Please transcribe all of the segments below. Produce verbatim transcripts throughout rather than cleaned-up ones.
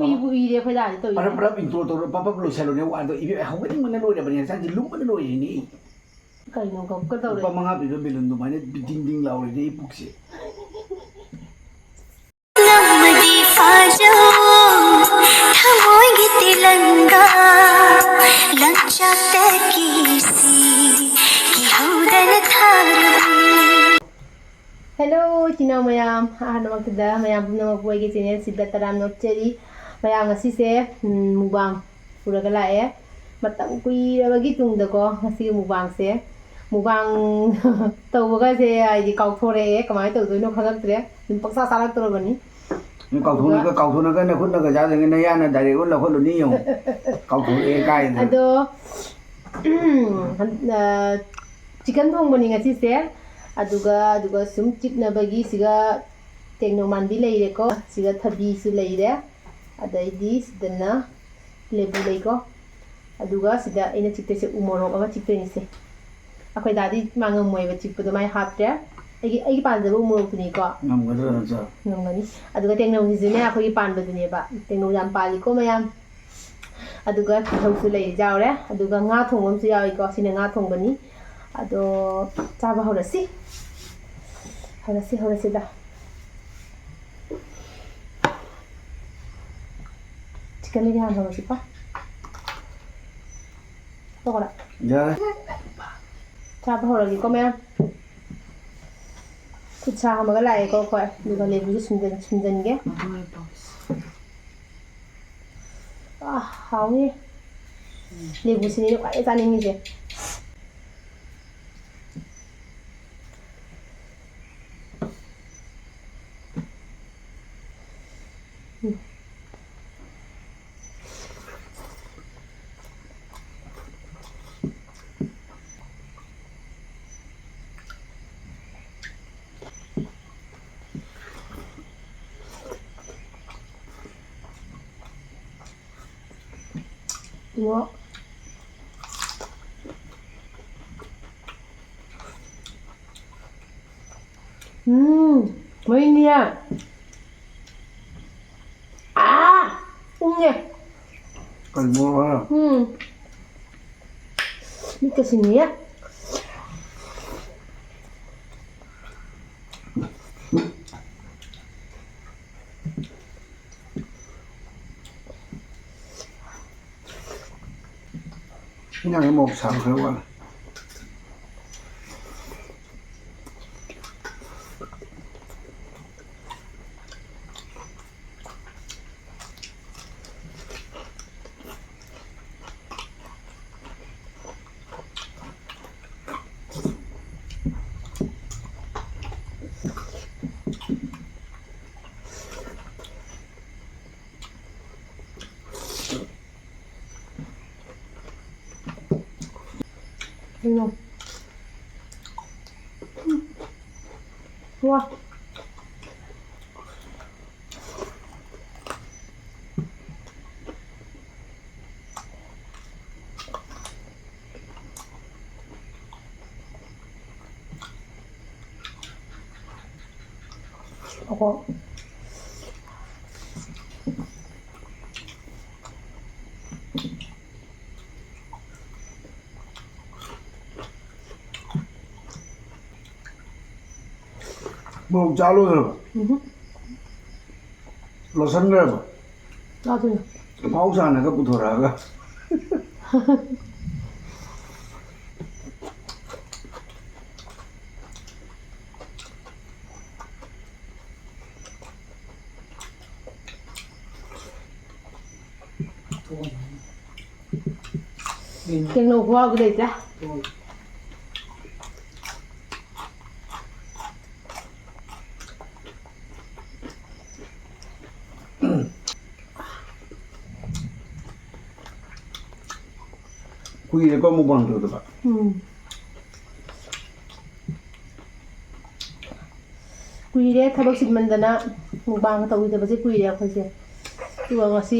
ꯎꯏꯕꯨ ꯎꯏꯔꯦ ꯑꯩꯈꯣꯏ ꯗꯥꯗꯤ ꯇꯧꯔꯤꯁꯦ꯫ ꯄꯔꯞ ꯄꯔꯞ ꯏꯟꯇ꯭ꯔꯣ ꯇꯧꯔ ꯄꯞ ꯄꯞ ꯂꯣꯏꯁꯜꯂꯨꯅꯦ꯫ ꯋꯥꯗꯣ ꯏꯕꯦꯝ, ꯍꯧꯒꯠꯅꯤꯡꯕꯅ ꯂꯣꯏꯔꯕꯅꯦ, ꯍꯛꯆꯥꯡꯁꯦ ꯂꯨꯝꯕꯅ ꯂꯣꯏꯔꯦꯅꯦ꯫ ꯀꯩꯅꯣ ꯒꯞꯀ ꯇꯧꯔꯦ꯫ ꯂꯨꯄꯥ ꯃꯉꯥ ꯄꯤꯕ ꯕꯦꯂꯨꯟ ꯑꯗꯨꯃꯥꯏꯅ ꯗꯤꯡ ꯗꯤꯡ ꯂꯥꯎꯔꯦꯅꯦ ꯑꯩ ꯄꯨꯛꯁꯦ꯫ ꯅꯝꯃꯗꯤ ꯐꯥꯖꯧ ꯊꯃꯣꯏꯒꯤ ꯇꯤꯂꯪꯒꯥ ꯂꯪꯆꯥꯛꯇꯒꯤ ꯁꯤ ꯀꯤꯍꯧꯗꯅ ꯊꯥꯔꯨꯏ꯫ ꯍꯦꯜꯂꯣ ꯏꯆꯤꯟ ꯏꯅꯥꯎ ꯃꯌꯥꯝ, ꯑꯍꯥꯟꯕꯃꯛꯇꯗ ꯃꯌꯥꯝ ꯄꯨꯝꯅꯃꯛꯄꯨ ꯑꯩꯒꯤ ꯆꯦꯅꯦꯜꯁꯤꯗ ꯇꯔꯥꯝꯅ ꯑꯣꯛꯆꯔꯤ꯫ ꯃꯌꯥꯝ ꯉꯁꯤꯁꯦ ꯎꯝ, ꯃꯨꯛꯕꯥꯡ ꯄꯨꯔꯒ ꯂꯥꯛꯑꯦ꯫ ꯃꯇꯝ ꯀꯨꯏꯔꯕꯒꯤ ꯇꯨꯡꯗꯀꯣ ꯉꯁꯤꯒꯤ ꯃꯨꯛꯕꯥꯡꯁꯦ, ꯃꯨꯛꯕꯥꯡ ꯇꯧꯕꯒꯁꯦ ꯍꯥꯏꯗꯤ ꯀꯥꯎꯊꯣꯔꯛꯑꯦ, ꯀꯃꯥꯏꯅ ꯇꯧꯗꯣꯏꯅꯣ ꯈꯪꯉꯛꯇ꯭ꯔꯦ꯫ ꯑꯗꯨꯝ ꯄꯪꯆꯥ ꯆꯥꯔꯛꯇꯧꯔꯕꯅꯤ꯫ ꯅꯪ ꯀꯥꯎꯊꯣꯛꯅꯒ ꯀꯥꯎꯊꯣꯛꯅꯒ ꯅꯈꯨꯠꯅꯒ ꯆꯥꯗ꯭ꯔꯤꯉꯩ ꯅꯌꯥꯅ ꯗꯥꯏꯔꯦꯛ ꯑꯣꯜꯂ ꯈꯣꯠꯂꯨꯅꯤ ꯌꯦꯡꯉꯣ꯫ ꯀꯥꯎꯊꯣꯛꯑꯦ ꯀꯥꯏꯅ꯫ ꯑꯗꯣ ꯆꯤꯀꯟ ꯊꯣꯡꯕꯅꯤ ꯉꯁꯤꯁꯦ꯫ ꯑꯗꯨꯒ ꯑꯗꯨꯒ ꯁꯨꯝ ꯆꯤꯛꯅꯕꯒꯤ ꯁꯤꯒ ꯇꯦꯡꯅꯧ ꯃꯥꯟꯕꯤ ꯂꯩꯔꯦꯀꯣ, ꯁꯤꯒ ꯊꯕꯤꯁꯨ ꯂꯩꯔꯦ, ꯑꯗꯩꯗꯤ ꯁꯤꯗꯅ ꯂꯦꯕꯨ ꯂꯩꯀꯣ꯫ ꯑꯗꯨꯒ ꯁꯤꯗ ꯑꯩꯅ ꯆꯤꯛꯇꯣꯏꯁꯦ ꯎ ꯃꯣꯔꯣꯛ ꯑꯃ ꯆꯤꯛꯇꯣꯏꯅꯤꯁꯦ꯫ ꯑꯩꯈꯣꯏ ꯗꯥꯗꯤ ꯃꯥ ꯉꯝꯃꯣꯏꯕ ꯆꯤꯛꯄꯗꯣ, ꯃꯥꯏ ꯍꯥꯞꯇ꯭ꯔꯦ꯫ ꯑꯩꯒꯤ ꯑꯩꯒꯤ ꯄꯥꯟꯖꯕ ꯎ ꯃꯣꯔꯣꯛꯇꯨꯅꯤꯀꯣ꯫ ꯉꯝꯒꯗ꯭ꯔꯣ ꯅꯠꯇ꯭ꯔꯣ? ꯉꯝꯒꯅꯤ꯫ ꯑꯗꯨꯒ ꯇꯦꯡꯅꯧꯁꯤꯁꯨꯅꯦ ꯑꯩꯈꯣꯏꯒꯤ ꯄꯥꯟꯕꯗꯨꯅꯦꯕ꯫ ꯇꯦꯡꯅꯧ ꯌꯥꯝ ꯄꯥꯜꯂꯤꯀꯣ ꯃꯌꯥꯝ꯫ ꯑꯗꯨꯒ ꯇꯤꯜꯍꯧꯁꯨ ꯂꯩ ꯌꯥꯎꯔꯦ꯫ ꯑꯗꯨꯒ ꯉꯥ ꯊꯣꯡꯕ ꯑꯃꯁꯨ ꯌꯥꯎꯏꯀꯣ꯫ ꯁꯤꯅ ꯉꯥ ꯊꯣꯡꯕꯅꯤ꯫ ꯑꯗꯣ ꯆꯥꯕ ꯍꯧꯔꯁꯤ꯫ ꯍꯧꯔꯁꯤ ꯍꯧꯔꯁꯤꯗ꯫ ꯆꯤꯛꯀꯟꯗꯒꯤ ꯍꯥꯟꯅ ꯍꯧꯔꯁꯤꯀꯣ꯫ ꯇꯣꯛꯈ꯭ꯔꯦ꯫ ꯌꯥꯔꯦ꯫ ꯆꯥꯕ ꯍꯧꯔꯒꯦꯀꯣ ꯃꯌꯥꯝ꯫ ꯈꯨꯠ ꯁꯥ ꯍꯥꯝꯃꯒ ꯂꯥꯛꯑꯦꯀꯣ ꯑꯩꯈꯣꯏ꯫ ꯑꯗꯨꯒ ꯂꯦꯕꯨꯁꯨ ꯁꯨꯝꯖꯟ- ꯁꯨꯝꯖꯟꯒꯦ꯫ ꯑꯥ, ꯍꯥꯎꯅꯤ꯫ ꯂꯦꯕꯨꯁꯤꯅꯤ ꯑꯩꯅ ꯈ꯭ꯋꯥꯏꯗꯩ ꯆꯥꯅꯤꯡꯉꯤꯁꯦ꯫ ꯏꯉꯣ꯫ ꯎꯝ, ꯃꯩꯅꯤꯌꯦ꯫ ꯑꯥ! ꯀꯩꯅꯣ ꯍꯥꯏꯔ? ꯎꯝ꯫ ꯃꯤꯠꯀ ꯁꯤꯡꯉꯤꯌꯦ꯫ ꯏꯟꯖꯥꯡꯁꯦ ꯃꯣꯔꯣꯛ ꯁꯥꯕ ꯈꯔ ꯋꯥꯠꯂꯦ꯫ ꯀꯩꯅꯣ? ꯋꯥ꯫ ꯉꯥꯏꯈꯣ꯫ ꯃꯣꯔꯣꯛ ꯆꯥ ꯂꯣꯏꯈ꯭ꯔꯕ? ꯎꯝꯍꯨꯝ꯫ ꯂꯣꯠꯁꯟꯈ꯭ꯔꯕ? ꯆꯥꯗꯣꯏꯅꯦ꯫ ꯃꯍꯧꯁꯥꯅꯒ ꯄꯨꯊꯣꯔꯛꯑꯒ꯫ ꯇꯦꯡꯅꯧ ꯈꯨꯍꯥꯎꯗꯤ ꯂꯩꯇ꯭ꯔꯦ꯫ ꯀꯨꯏꯔꯦꯀꯣ mukbang ꯇꯧꯗꯕ꯫ ꯎꯝ꯫ ꯀꯨꯏꯔꯦ ꯊꯕꯛ ꯆꯤꯟꯃꯟꯗꯅ mukbang ꯇꯧꯈꯤꯗꯕꯁꯦ ꯀꯨꯏꯔꯦ ꯑꯩꯈꯣꯏꯁꯦ꯫ ꯑꯗꯨꯒ ꯉꯁꯤ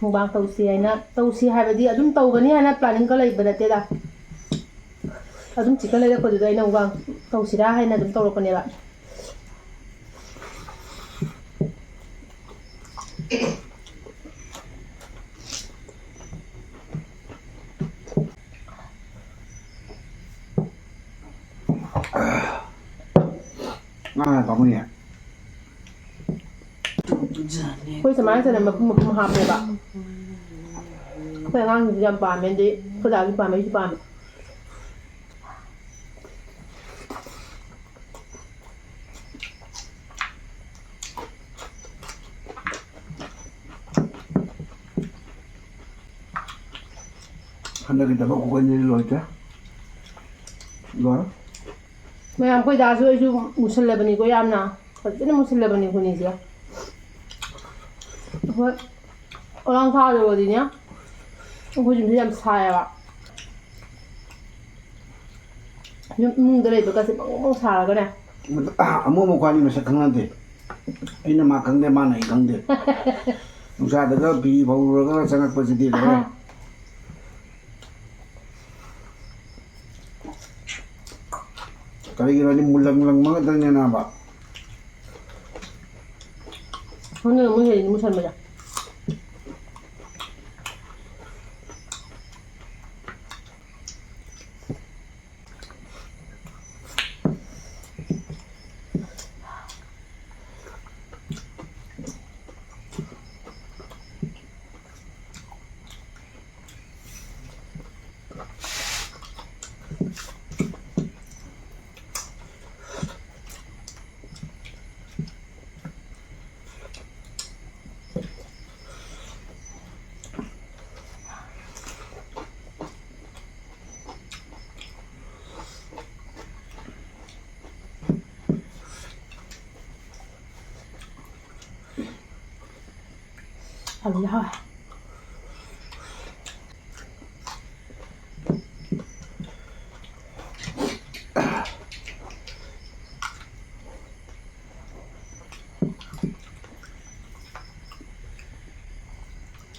mukbang ꯇꯧꯁꯤ ꯍꯥꯏꯅ, ꯇꯧꯁꯤ ꯍꯥꯏꯕꯗꯤ ꯑꯗꯨꯝ ꯇꯧꯒꯅꯤ ꯍꯥꯏꯅ planning ꯀ ꯂꯩꯕ ꯅꯠꯇꯦꯗ꯫ ꯑꯗꯨꯝ chicken ꯂꯩꯔꯛꯄꯗꯨꯗ ꯑꯩꯅ mukbang ꯇꯧꯁꯤꯔꯥ ꯍꯥꯏꯅ ꯑꯗꯨꯝ ꯇꯧꯔꯛꯄꯅꯦꯕ꯫ ꯑꯩꯈꯣꯏ ꯁꯨꯃꯥꯏꯅ ꯆꯅꯝ ꯃꯄꯨꯝ ꯃꯄꯨꯝ ꯍꯥꯞꯄꯦꯕ꯫ ꯑꯩꯈꯣꯏ ꯑꯉꯥꯡꯁꯤꯡꯁꯨ ꯌꯥꯝ ꯄꯥꯝꯃꯦ, ꯑꯗꯩ ꯑꯩꯈꯣꯏ ꯗꯥꯁꯨ ꯄꯥꯝꯃꯦ, ꯑꯩꯁꯨ ꯄꯥꯝꯃꯦ꯫ ꯍꯟꯗꯛꯀꯤ ꯊꯕꯛ ꯈꯨꯀꯟꯁꯤꯗꯤ ꯂꯣꯏꯗ꯭ꯔꯦ꯫ ꯂꯣꯏꯔꯦ꯫ ꯃꯌꯥꯝ, ꯑꯩꯈꯣꯏ ꯗꯥꯁꯨ ꯑꯩꯁꯨ ꯃꯨꯁꯜꯂꯕꯅꯤꯀꯣ ꯌꯥꯝꯅ꯫ ꯐꯖꯅ ꯃꯨꯁꯜꯂꯕꯅꯤ ꯑꯩꯈꯣꯏꯅꯤꯁꯦ꯫ ꯑꯩꯈꯣꯏ ꯑꯣꯂꯥꯡ ꯊꯥꯗꯕꯗꯤꯅꯦ, ꯑꯩꯈꯣꯏ ꯌꯨꯝꯁꯦ ꯌꯥꯝ ꯁꯥꯏꯌꯦꯕ꯫ ꯌꯨꯝ ꯏꯃꯨꯡꯗ ꯂꯩꯕꯒꯁꯦ ꯕꯪ ꯕꯪ ꯁꯥꯔꯒꯅꯦ꯫ ꯑꯃꯨꯛ ꯑꯃꯨꯛ ꯈ꯭ꯋꯥꯏꯅꯤ ꯃꯁꯛ ꯈꯪꯅꯗꯦ꯫ ꯑꯩꯅ ꯃꯥ ꯈꯪꯗꯦ, ꯃꯥꯅ ꯑꯩ ꯈꯪꯗꯦ꯫ ꯅꯨꯡꯁꯥꯗꯒ ꯐꯤ ꯐꯧꯔꯨꯔꯒ ꯆꯪꯉꯛꯄꯁꯤꯗꯤ ꯂꯣꯏꯔꯦ꯫ ꯑꯥ꯫ ꯀꯔꯤꯒꯤꯅꯣꯗꯤ ꯃꯨꯜꯂꯪ ꯂꯪꯕ ꯉꯥꯛꯇꯅꯤꯅꯕ꯫ ꯈꯪꯗꯦ, ꯃꯣꯏ ꯍꯦꯜꯂꯤꯅꯤ ꯃꯨꯁꯟꯕꯗ꯫ ꯑꯂꯨꯁꯦ ꯍꯥꯎꯋꯦ꯫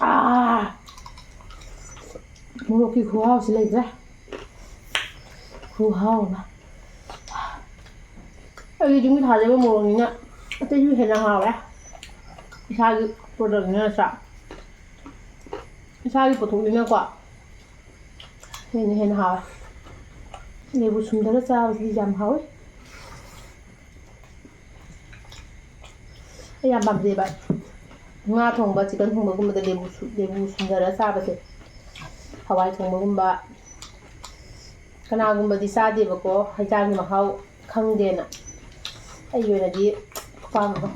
ꯑꯥ! ꯃꯣꯔꯣꯛꯀꯤ ꯈꯨꯍꯥꯎꯁꯤ ꯂꯩꯇ꯭ꯔꯦ꯫ ꯈꯨꯍꯥꯎ ꯑꯃ꯫ ꯑꯩꯒꯤ ꯌꯨꯝꯒꯤ ꯊꯥꯖꯕ ꯃꯣꯔꯣꯛꯅꯤꯅ ꯑꯇꯩꯁꯨ ꯍꯦꯟꯅ ꯍꯥꯎꯔꯦ꯫ ꯏꯁꯥꯒꯤ product ꯅꯤꯅ ꯅꯠꯇ꯭ꯔꯥ? ꯏꯁꯥꯒꯤ ꯄꯣꯠꯊꯣꯛꯅꯤꯅꯀꯣ ꯍꯦꯟꯅ ꯍꯦꯟꯅ ꯍꯥꯎꯔꯦ꯫ ꯂꯦꯕꯨ ꯁꯨꯝꯗꯒ ꯆꯥꯕꯁꯤꯗꯤ ꯌꯥꯝ ꯍꯥꯎꯋꯤ꯫ ꯑꯩ ꯌꯥꯝ ꯄꯥꯝꯖꯩꯕ꯫ ꯉꯥ ꯊꯣꯡꯕ, ꯆꯤꯛꯀꯟ ꯊꯣꯡꯕꯒꯨꯝꯕꯗ ꯂꯦꯕꯨ ꯁꯨ-, ꯂꯦꯕꯨ ꯁꯨꯝꯖꯔꯒ ꯆꯥꯕꯁꯦ꯫ ꯍꯋꯥꯏ ꯊꯣꯡꯕꯒꯨꯝꯕ꯫ ꯀꯅꯥꯒꯨꯝꯕꯗꯤ ꯆꯥꯗꯦꯕꯀꯣ, ꯍꯩꯖꯥꯡꯒꯤ ꯃꯍꯥꯎ ꯈꯪꯗꯦꯅ꯫ ꯑꯩꯒꯤ ꯑꯣꯏꯅꯗꯤ ꯈꯨꯄꯥꯝ ꯑꯃ꯫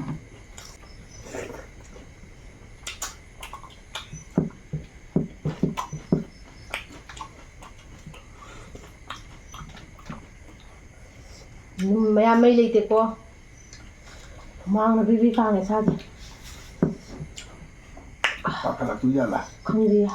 ꯎꯝ, ꯃꯌꯥꯝ ꯃꯩ ꯂꯩꯇꯦꯀꯣ꯫ ꯍꯨꯃꯥꯡꯅ ꯕ꯭ꯔꯤ ꯕ꯭ꯔꯤ ꯀꯥꯡꯉꯦ ꯏꯁꯥꯁꯦ꯫ ꯄꯥꯈꯠꯂꯛꯇꯣꯏ ꯖꯥꯠꯂꯥ? ꯈꯪꯗꯦ꯫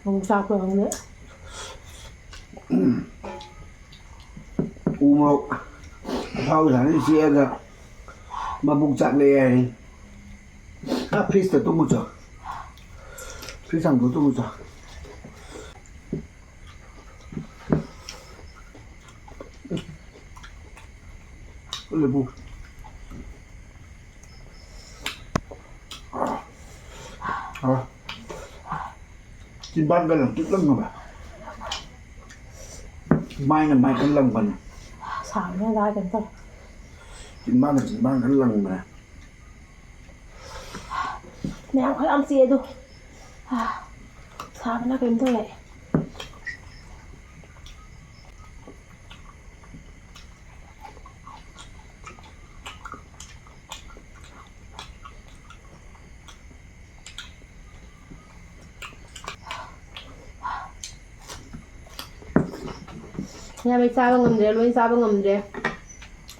ꯑꯃꯨꯛ ꯆꯥꯛꯄ ꯈꯪꯗꯦ꯫ ꯎ ꯃꯣꯔꯣꯛ ꯑꯐꯥꯎꯕ ꯁꯥꯅ ꯆꯤꯛꯑꯒ ꯃꯕꯨꯛ ꯆꯥꯛꯂꯛꯑꯦ ꯍꯥꯏ꯫ ꯑꯥ, ꯐ꯭ꯔꯤꯖꯇ ꯇꯨꯝꯃꯨꯆꯣ꯫ ꯐ꯭ꯔꯤꯖ ꯍꯥꯡꯗꯣꯛꯑ ꯇꯨꯝꯃꯨꯆꯣ꯫ ꯂꯦꯕꯨ꯫ ꯑꯥ꯫ ꯆꯤꯟꯕꯥꯟꯒ ꯂꯪꯇ꯭ꯔꯤꯛ ꯂꯪꯉꯕ꯫ ꯃꯥꯏꯅ ꯃꯥꯏ ꯈꯔ ꯂꯪꯕꯅꯦ꯫ ꯁꯥꯕꯅ ꯂꯥꯏ ꯀꯩꯅꯣ ꯇꯧꯔꯦ꯫ ꯆꯤꯟꯕꯥꯟꯒ ꯆꯤꯟꯕꯥꯟ ꯈꯔ ꯂꯪꯕꯅꯦ꯫ ꯃꯌꯥꯝ ꯈꯔ ꯌꯥꯝ ꯆꯤꯛꯑꯦ ꯑꯗꯣ꯫ ꯁꯥꯕꯅ ꯀꯩꯅꯣ ꯇꯧꯔꯦ꯫ ꯌꯥꯝ ꯑꯩ ꯆꯥꯕ ꯉꯝꯗ꯭ꯔꯦ, ꯂꯣꯏ ꯆꯥꯕ ꯉꯝꯗ꯭ꯔꯦ꯫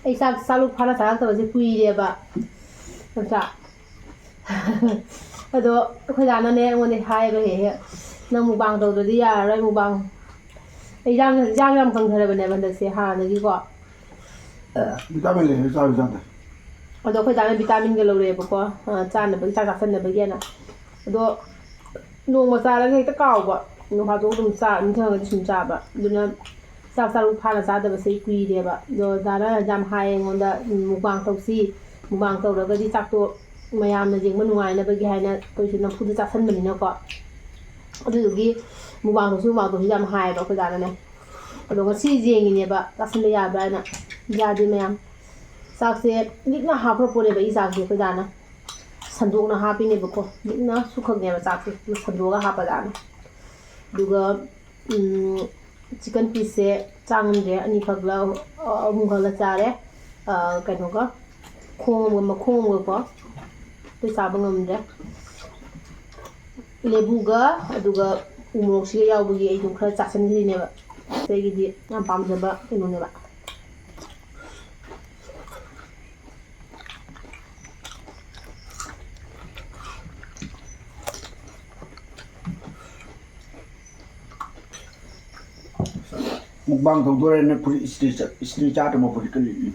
ꯑꯩ ꯆꯥꯛ ꯆꯥꯂꯨꯛ ꯐꯥꯅ ꯆꯥꯔꯛꯇꯕꯁꯦ ꯀꯨꯏꯔꯦꯕ꯫ ꯅꯠꯇ꯭ꯔꯥ? ꯑꯗꯣ ꯑꯩꯈꯣꯏ ꯗꯥꯅꯅꯦ ꯑꯩꯉꯣꯟꯗ ꯍꯥꯏꯌꯦꯕ ꯍꯦꯛ ꯍꯦꯛ, "ꯅꯪ ꯃꯨꯛꯕꯥꯡ ꯇꯧꯗ꯭ꯔꯗꯤ ꯌꯥꯔꯔꯣꯏ, ꯃꯨꯛꯕꯥꯡ"꯫ ꯑꯩ ꯏꯌꯥꯡ, ꯏꯌꯥꯡ ꯌꯥꯝ ꯀꯪꯊꯔꯕꯅꯦꯕ ꯍꯟꯗꯛꯁꯦ ꯍꯥꯟꯅꯗꯒꯤꯀꯣ꯫ ꯚꯤꯇꯥꯃꯤꯟ ꯂꯩꯔ ꯆꯥꯕ ꯆꯥꯗꯦ꯫ ꯑꯗꯣ ꯑꯩꯈꯣꯏ ꯗꯥꯅ ꯚꯤꯇꯥꯃꯤꯟꯒ ꯂꯧꯔꯛꯑꯦꯕꯀꯣ, ꯑ, ꯆꯥꯅꯕꯒꯤ, ꯆꯥꯛ ꯆꯥꯁꯟꯅꯕꯒꯤꯅ꯫ ꯑꯗꯣ ꯅꯣꯡꯃ ꯆꯥꯔꯒ ꯍꯦꯛꯇ ꯀꯥꯎꯕ, ꯅꯣꯡ ꯐꯥꯗꯣꯛ ꯑꯗꯨꯝ ꯆꯥ-, ꯅꯤꯡꯁꯤꯡꯉꯒꯗꯤ ꯁꯨꯝ ꯆꯥꯕ꯫ ꯑꯗꯨꯅ ꯆꯥꯛ ꯆꯥꯔꯨꯛ ꯐꯥꯅ ꯆꯥꯗꯕꯁꯦ ꯀꯨꯏꯔꯦꯕ꯫ ꯑꯗꯣ ꯗꯥꯅ ꯌꯥꯝ ꯍꯥꯏꯌꯦ ꯑꯩꯉꯣꯟꯗ, "ꯎꯝ, mukbang ꯇꯧꯁꯤ, mukbang ꯇꯧꯔꯒꯗꯤ ꯆꯥꯛꯇꯣ ꯃꯌꯥꯝꯅ ꯌꯦꯡꯕ ꯅꯨꯡꯉꯥꯏꯅꯕꯒꯤ" ꯍꯥꯏꯅ ꯑꯩꯈꯣꯏꯁꯨ ꯅꯝꯐꯨꯗ ꯆꯥꯁꯟꯕꯅꯤꯅꯀꯣ꯫ ꯑꯗꯨꯗꯨꯒꯤ mukbang ꯇꯧꯁꯤ, mukbang ꯇꯧꯁꯤ ꯌꯥꯝ ꯍꯥꯏꯌꯦꯕ ꯑꯩꯈꯣꯏ ꯗꯥꯅꯅꯦ꯫ ꯑꯗꯣ ꯉꯁꯤ ꯌꯦꯡꯉꯤꯅꯦꯕ, ꯆꯥꯁꯟꯕ ꯌꯥꯕ꯭ꯔꯥ ꯍꯥꯏꯅ꯫ ꯌꯥꯗꯦ ꯃꯌꯥꯝ, ꯆꯥꯛꯁꯦ ꯂꯤꯛꯅ ꯍꯥꯞꯈ꯭ꯔ ꯄꯣꯠꯅꯦꯕ ꯑꯩ ꯆꯥꯛꯁꯦ ꯑꯩꯈꯣꯏ ꯗꯥꯅ꯫ ꯁꯟꯗꯣꯛꯅ ꯍꯥꯞꯄꯤꯅꯦꯕꯀꯣ, ꯂꯤꯛꯅ ꯁꯨꯈꯛꯅꯦꯕ ꯆꯥꯛꯁꯦ, ꯁꯟꯗꯣꯛꯑꯒ ꯍꯥꯞꯄ ꯖꯥꯠꯅꯦ꯫ ꯑꯗꯨꯒ ꯎꯝ, chicken pieceꯁꯦ ꯆꯥ ꯉꯝꯗ꯭ꯔꯦ, ꯑꯅꯤꯈꯛꯂ, ꯑ, ꯑꯍꯨꯝꯈꯛꯂ ꯆꯥꯔꯦ꯫ ꯑ, ꯀꯩꯅꯣꯒ, ꯈꯣꯡ ꯑꯃꯒ ꯃꯈꯣꯡ ꯑꯃꯒꯀꯣ, ꯑꯇꯩ ꯆꯥꯕ ꯉꯝꯗ꯭ꯔꯦ꯫ ꯂꯦꯕꯨꯒ ꯑꯗꯨꯒ ꯎ ꯃꯣꯔꯣꯛꯁꯤꯒ ꯌꯥꯎꯕꯒꯤ ꯑꯩ ꯑꯗꯨꯝ ꯈꯔ ꯆꯥꯁꯤꯟꯈ꯭ꯔꯤꯅꯦꯕ꯫ ꯑꯇꯩꯒꯤꯗꯤ ꯌꯥꯝ ꯄꯥꯝꯖꯕ ꯀꯩꯅꯣꯅꯦꯕ꯫ Mukbang ꯇꯧꯗꯣꯔꯦꯅ ꯐꯨꯔꯤꯠ ꯏꯁꯇ꯭ꯔꯤ ꯆꯠ- ꯏꯁꯇ꯭ꯔꯤ ꯆꯥꯠ ꯑꯃ ꯐꯨꯔꯤꯠꯀ ꯂꯤꯠꯂꯤ꯫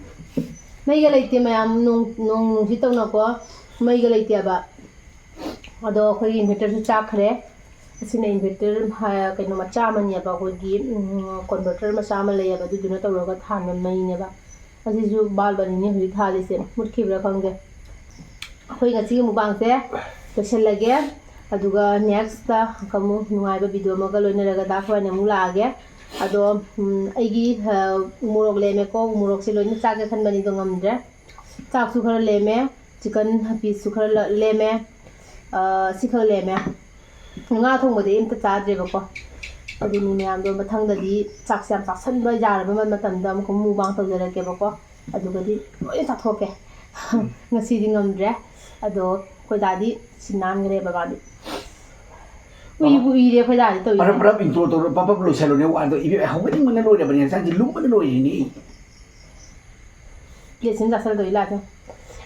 ꯃꯩꯒ ꯂꯩꯇꯦ ꯃꯌꯥꯝ, ꯅꯣꯡ ꯅꯣꯡ ꯅꯨꯡꯁꯤꯠ ꯇꯧꯅꯀꯣ, ꯃꯩꯒ ꯂꯩꯇꯦꯕ꯫ ꯑꯗꯣ ꯑꯩꯈꯣꯏꯒꯤ inverterꯁꯨ ꯆꯥꯛꯈ꯭ꯔꯦ꯫ ꯑꯁꯤꯅ inverter ꯍꯥ- ꯀꯩꯅꯣ ꯃꯆꯥ ꯑꯃꯅꯦꯕ, ꯑꯩꯈꯣꯏꯒꯤ ꯎꯝ, converter ꯃꯆꯥ ꯑꯃ ꯂꯩꯌꯦꯕ, ꯑꯗꯨꯗꯨꯅ ꯇꯧꯔꯒ ꯊꯥꯟꯕ ꯃꯩꯅꯦꯕ꯫ ꯑꯁꯤꯁꯨ bulb ꯑꯅꯤꯅꯤ ꯍꯧꯖꯤꯛ ꯊꯥꯜꯂꯤꯁꯦ, ꯃꯨꯠꯈꯤꯕ꯭ꯔꯥ ꯈꯪꯗꯦ꯫ ꯑꯩꯈꯣꯏ ꯉꯁꯤꯒꯤ mukbangꯁꯦ ꯂꯣꯏꯁꯤꯜꯂꯒꯦ, ꯑꯗꯨꯒ nextꯇ ꯑꯃꯨꯛ ꯅꯨꯡꯉꯥꯏꯕ video ꯑꯃꯒ ꯂꯣꯏꯅꯔꯒ ꯗꯥ ꯈ꯭ꯋꯥꯏꯅ ꯑꯃꯨꯛ ꯂꯥꯛꯑꯒꯦ꯫ ꯑꯗꯣ ꯎꯝ, ꯑꯩꯒꯤ ꯑ, ꯎꯃꯣꯔꯣꯛ ꯂꯦꯝꯃꯦꯀꯣ, ꯎꯃꯣꯔꯣꯛꯁꯦ ꯂꯣꯏꯅ ꯆꯥꯒꯦ ꯈꯟꯕꯅꯤ ꯑꯗꯣ ꯉꯝꯗ꯭ꯔꯦ꯫ ꯆꯥꯛꯁꯨ ꯈꯔ ꯂꯦꯝꯃꯦ, chicken pieceꯁꯨ ꯈꯔ ꯂ- ꯂꯦꯝꯃꯦ꯫ ꯑ, ꯁꯤ ꯈꯔ ꯂꯦꯝꯃꯦ꯫ ꯉꯥ ꯊꯣꯡꯕꯗꯤ ꯑꯝꯇ ꯆꯥꯗ꯭ꯔꯦꯕꯀꯣ꯫ ꯑꯗꯨꯅꯤ ꯃꯌꯥꯝꯗꯣ, ꯃꯊꯪꯗꯗꯤ ꯆꯥꯛꯁꯦ ꯌꯥꯝ ꯆꯥꯁꯟꯕ ꯌꯥꯔꯕ ꯃꯇꯝꯗ ꯑꯃꯨꯛꯀ mukbang ꯇꯧꯖꯔꯛꯀꯦꯕꯀꯣ꯫ ꯑꯗꯨꯒꯗꯤ ꯂꯣꯏꯅ ꯆꯥꯊꯣꯛꯀꯦ꯫ ꯉꯁꯤꯗꯤ ꯉꯝꯗ꯭ꯔꯦ꯫ ꯑꯗꯣ ꯑꯩꯈꯣꯏ ꯗꯥꯗꯤ ꯁꯤ ꯅꯥꯟꯈ꯭ꯔꯦꯕ ꯃꯥꯗꯤ꯫ ꯎꯏꯕꯨ ꯎꯏꯔꯦ ꯑꯩꯈꯣꯏ ꯗꯥꯗꯤ ꯇꯧꯔꯤꯁꯦ꯫ ꯄꯔꯞ ꯄꯔꯞ intro ꯇꯧꯔ ꯄꯞ ꯄꯞ ꯂꯣꯏꯁꯜꯂꯣꯅꯦ꯫ ꯋꯥꯗꯣ ꯏꯕꯦꯝ, ꯍꯧꯒꯠꯅꯤꯡꯕꯅ ꯂꯣꯏꯔꯕꯅꯦ, ꯍꯛꯆꯥꯡꯁꯦ ꯂꯨꯝꯕꯅ ꯂꯣꯏꯔꯤꯅꯦ꯫ Plate ꯁꯤꯃ ꯆꯥꯁꯤꯜꯂꯗꯣꯏ ꯂꯥꯛꯀꯦ꯫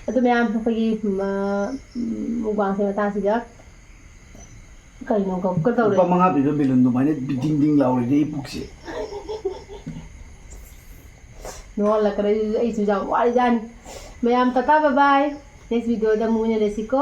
ꯑꯗꯨ ꯃꯌꯥꯝ ꯑꯩꯈꯣꯏꯒꯤ ꯃ- ꯎꯝ, mukbangꯁꯦ ꯃꯇꯥꯡꯁꯤꯗ ꯀꯩꯅꯣ ꯒꯞꯀ ꯇꯧꯔꯦ꯫ ꯂꯨꯄꯥ ꯃꯉꯥ ꯄꯤꯕ balloon ꯑꯗꯨꯃꯥꯏꯅ ꯗꯤꯡ ꯗꯤꯡ ꯂꯥꯎꯔꯤꯗꯤ ꯑꯩ ꯄꯨꯛꯁꯦ꯫ ꯅꯣꯡꯍꯜꯂꯛꯀꯗꯣꯏꯗꯨꯁꯨ ꯑꯩꯁꯨ ꯌꯥꯝ ꯋꯥꯔꯤꯖꯥꯠꯅꯤ꯫ ꯃꯌꯥꯝ ꯇꯥꯇꯥ bye bye꯫ Next videoꯗ ꯑꯃꯨꯛ ꯎꯅꯔꯁꯤꯀꯣ꯫